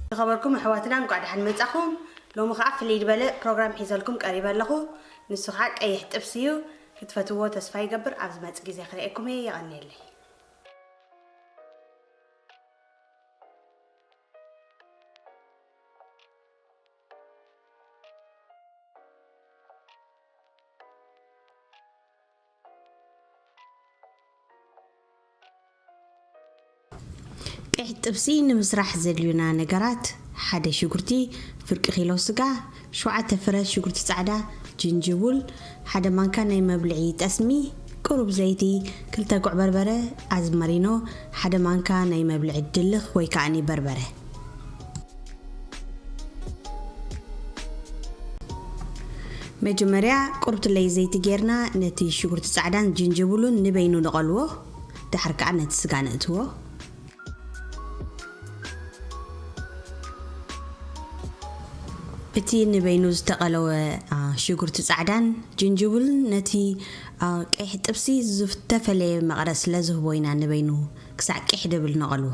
ዝኸበርኩም ኣሕዋትና፣ እንኳዕ ደሓን መጻኹም። ሎሚ ኸዓ ፍልይ ዝበለ ፕሮግራም ሒዘልኩም ቀሪበ ኣለኹ። ንሱ ኸዓ ቀይሕ ጥብሲ እዩ። ክትፈትዎ ተስፋ ይገብር። ኣብ ዝመጽእ ግዜ ክርእየኩም እየ። የቐንየለይ። ቀይሕ ጥብሲ ንምስራሕ ዘድልዩና ነገራት፣ ሓደ ሽጉርቲ፣ ፍርቂ ኪሎ ስጋ፣ ሸውዓተ ፍረ ሽጉርቲ ጻዕዳ፣ ጅንጅቡል፣ ሓደ ማንካ ናይ መብልዒ ጠስሚ፣ ቁሩብ ዘይቲ፣ ክልተ ጉዕ በርበረ፣ ኣዝማሪኖ፣ ሓደ ማንካ ናይ መብልዒ ድልኽ ወይ ከዓኒ በርበረ። መጀመርያ ቁርብትለይ ዘይቲ ጌርና ነቲ ሽጉርቲ ጻዕዳን ጅንጅብሉን ንበይኑ ንቐልዎ። ድሓር ከኣ ነቲ ስጋ ነእትዎ። እቲ ንበይኑ ዝተቐለወ፣ አ፣ ሽጉርቲ ጻዕዳን ጅንጅብሉን ነቲ፣ አ፣ ቀይሕ ጥብሲ ዝተፈለየ መቐረት ስለ ዝህቦ ኢና ንበይኑ ክሳዕ ቅሕ ድብል ነቐልዎ።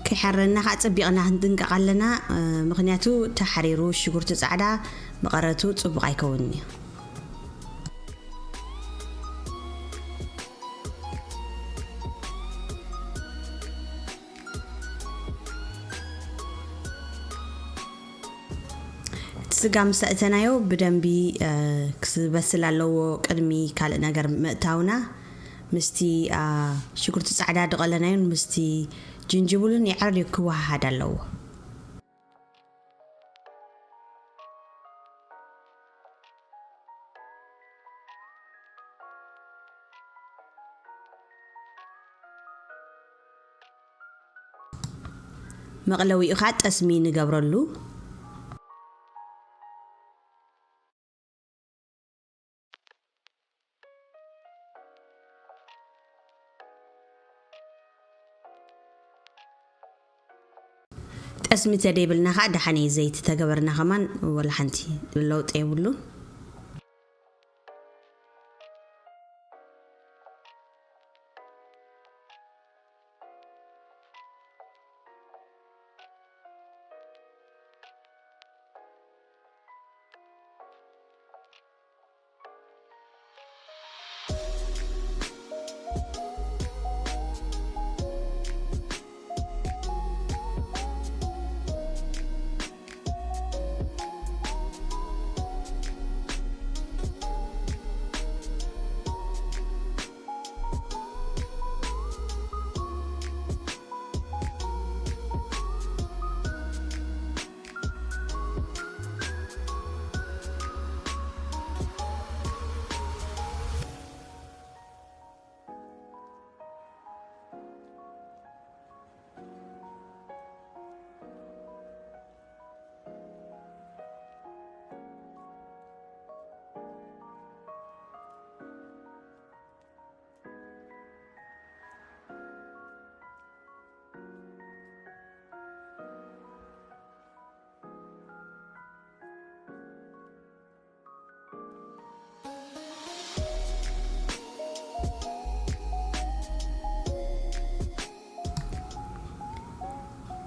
ከይሓረና ከዓ ፀቢቕና ክንጥንቀቕ ኣለና። እ፣ ምኽንያቱ ተሓሪሩ ሽጉርቲ ፃዕዳ መቐረቱ ፅቡቕ ኣይከውንን እዩ። እቲ ስጋ ምስ ኣእተናዮ ብደንቢ፣ እ፣ ክበስል ኣለዎ ቅድሚ ካልእ ነገር ምእታውና። ምስቲ፣ አ፣ ሽጉርቲ ጻዕዳ ድቐለናዮን ምስቲ ጅንጅብሉን የዕርዩ ክወሃሃድ ኣለዎ። መቕለዊኡ ኸኣ ጠስሚ ንገብረሉ። ጠስሚ ተደይብልና ኸዓ ደሓን እዩ። ዘይቲ ተገበርና ኸማን ወላ ሓንቲ ለውጢ የብሉን።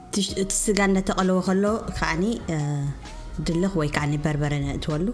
እቲ ሽ-፣ እቲ ስጋ እንዳተቐለወ ከሎ ከዓኒ፣ እ፣ ድልኽ ወይ ከዓኒ በርበረ ነእትወሉ።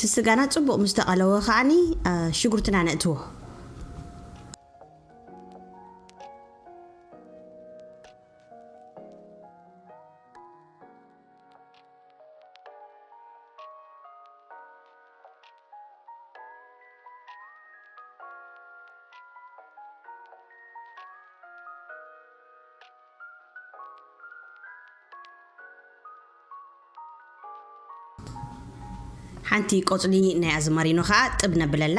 እቲ ስጋና ጽቡቕ ምስ ተቐለወ ከዓኒ፣ እ፣ ሽጉርትና ነእትዎ። ሓንቲ ቆጽሊ ናይ ኣዝማሪኖ ከኣ ጥብ ነብለላ።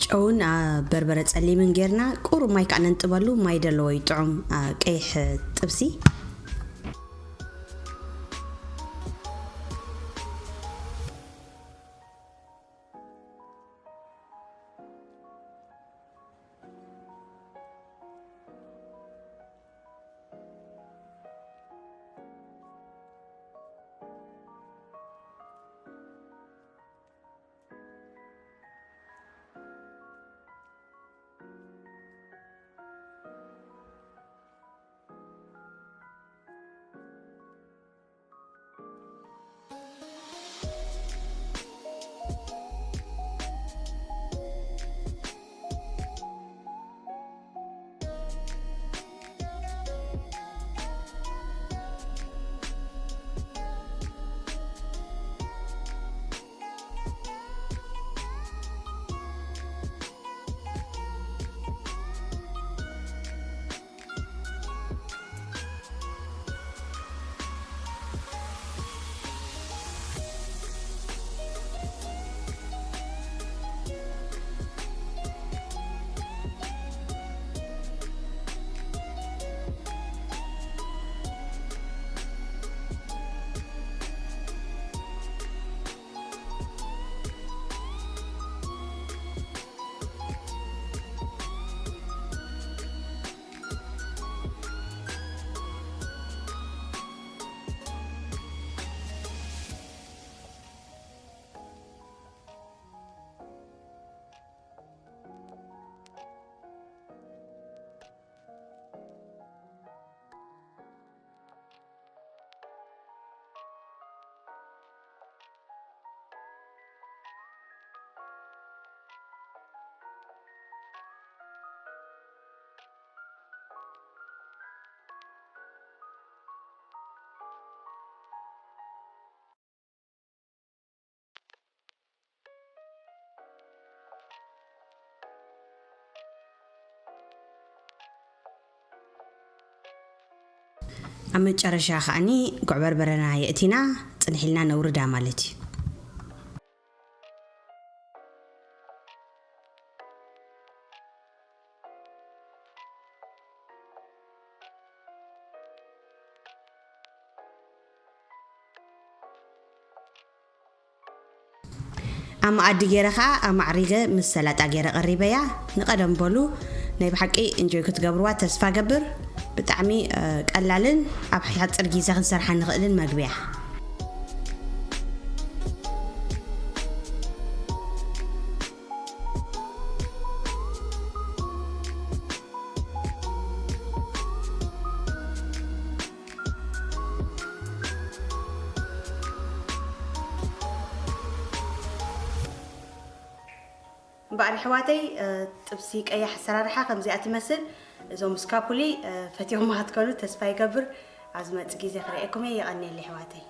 ጨውን፣ አ፣ በርበረ ጸሊምን ጌርና ቁሩብ ማይ ከኣ ነንጥበሉ። ማይ ደለዎ እዩ ጥዑም፣ አ፣ ቀይሕ ጥብሲ። ኣብ መጨረሻ ከዓኒ ጉዕ በርበረና የእቲና ጽንሕ ኢልና ነውርዳ ማለት እዩ። ኣብ መኣዲ ገይረ ኸኣ ኣማዕሪገ ምስ ሰላጣ ገይረ ቀሪበያ። ንቐደም በሉ ናይ ብሓቂ እንጆይ ክትገብርዋ ተስፋ ገብር። ብጣዕሚ፣ እ፣ ቀላልን ኣብ ሓፂር ግዜ ክንሰርሓ ንኽእልን መግቢ እያ። እምበኣር ኣሕዋተይ፣ እ፣ ጥብሲ ቀያሕ ኣሰራርሓ ከምዚኣ ትመስል። እዞም ስካፑሊ፣ እ፣ ፈትዮም ክትኮኑ ተስፋ ይገብር። ኣብ ዝመጽእ ግዜ ክርእየኩም እየ። የቐንየለይ ኣሕዋተይ።